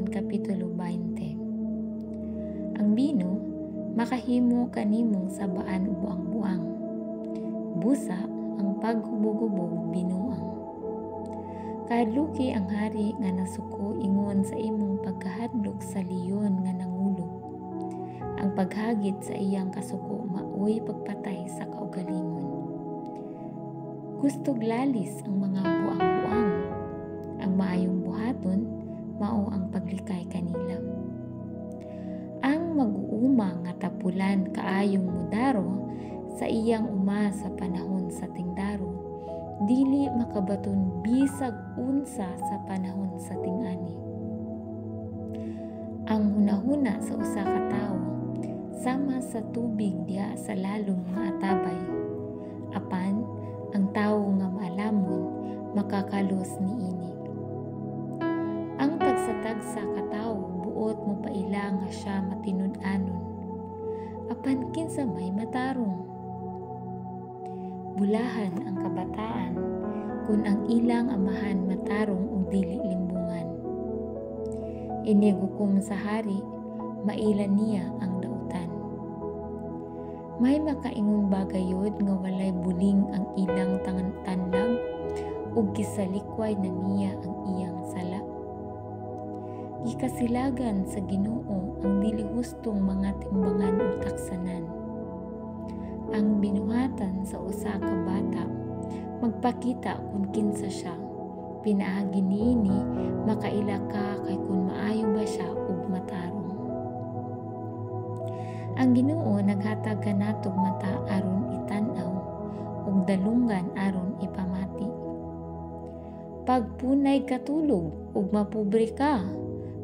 Kapitulo 20. Ang bino makahimo kanimong sabaan og buang-buang. Busa ang paghubog-hubog binuang. Kahadluki ang hari nga nasuko ingon sa imong pagkahadlok sa leyon nga nangulob. Ang paghagit sa iyang kasuko maoy pagpatay sa kaugalingon. Gustog lalis ang mga buang-buang. Ang maayong buhaton mao ang paglikay kanila. Ang mag-uuma nga tapulan kaayong mudaro sa iyang uma sa panahon sa tingdaro, dili makabaton bisag unsa sa panahon sa ting-ani. Ang hunahuna sa usa ka tawo sama sa tubig diha sa lalom nga atabay. Apan ang tawo nga maalamon makakalos niini. Ang tagsa-tagsa ka tawo buot mopaila nga siya matinud-anon. Apan kinsa may matarong? Bulahan ang kabataan kun ang ilang amahan matarong ug dili limbungan. Inig hukom sa hari, maila niya ang dautan. May makaingon ba gayod nga walay buling ang ilang tanlag ug gisalikway na niya ang iyang sala? Gikasilagan sa Ginoo ang dili hustong mga timbangan ug taksanan. Ang binuhatan sa usa ka bata magpakita kung kinsa siya. Pinaagi niini makaila ka kay kung maayo ba siya ug matarong. Ang Ginoo naghatag kanatog mata aron itan-aw ug dalunggan aron ipamati. Pagpunay katulog ug mapobre ka,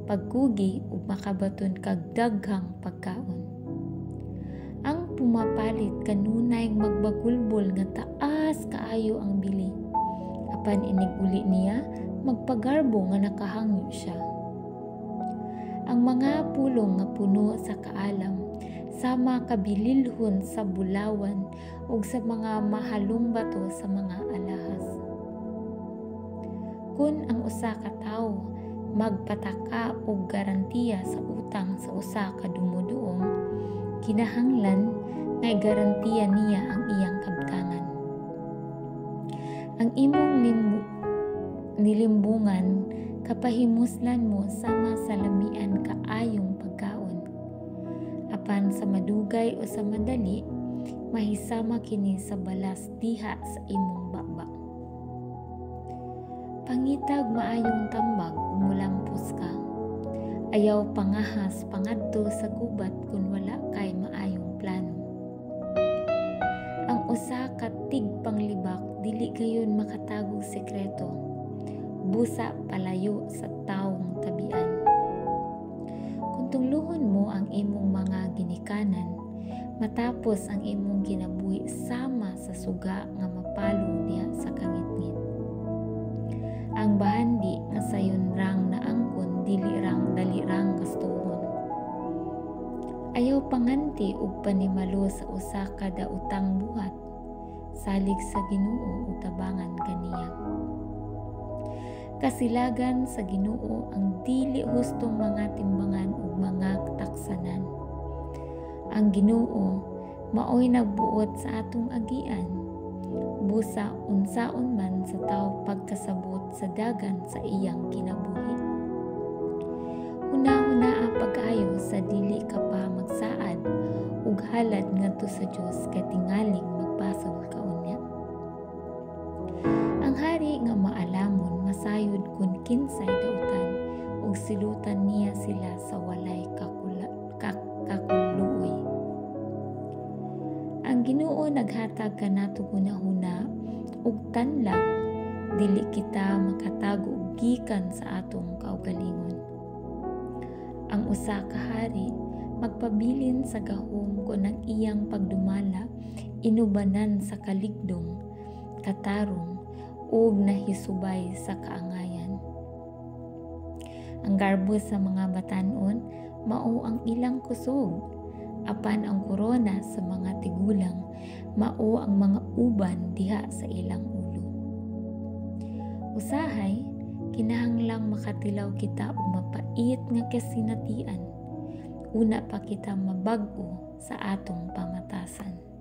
pagkugi ug makabaton kag daghang pagkaon. Ang pumapalit kanunay magbagulbol nga taas kaayo ang bili. Apan inig uli niya magpagarbo nga nakahangyo siya. Ang mga pulong nga puno sa kaalam sama kabililhon sa bulawan ug sa mga mahalong bato sa mga alahas. Kun ang usa ka tawo magpataka og garantiya sa utang sa usa ka dumuduong, kinahanglan nga igarantiya niya ang iyang kabtangan. Ang imong nilimbungan kapahimuslan mo sama sa lamian kaayong pagkaon. Apan sa madugay o sa madali, mahisama kini sa balas diha sa imong baba. Pangitag maayong tambag ug molampos ka. Ayaw pangahas pangadto sa gubat kun wala kay maayong plano. Ang usa ka tigpanglibak dili gayon makatagog sekreto. Busa palayo sa tawong tabian. Kung tungluhon mo ang imong mga ginikanan, matapos ang imong kinabuhi sama sa suga nga mapalo diha sa kangitngit. Ang bahandi nga sayon rang naangkon dili rang dali rang gastuhon. Ayaw panganti og panimalo sa usa ka daotang buhat. Salig sa Ginoo ug tabangan kaniya. Kasilagan sa Ginoo ang dili hustong mga timbangan ug mga taksanan. Ang Ginoo maoy nagbuot sa atong agian. Busa unsaon man sa tawo pagkasabot sa dagan sa iyang kinabuhi. Hunahunaa pag-ayo sa dili ka pa magsaad ug halad ngadto sa Dios kay tingaling magbasol ka unya. Ang hari nga maalamon masayod kun kinsay dautan ug silutan niya sila sa walay kakuluoy. Ang Ginoo naghatag kanatog hunahuna ug tanlag, dili kita makatago gikan sa atong kaugalingon. Ang usa ka hari magpabilin sa gahom kon ang iyang pagdumala inubanan sa kaligdong, katarong ug nahisubay sa kaangayan. Ang garbo sa mga batan-on mao ang ilang kusog, apan ang korona sa mga tigulang mao ang mga uban diha sa ilang ulo. Usahay Kinahanglang makatilaw kita og mapait nga kasinatian una pa kita mabag-o sa atong pamatasan.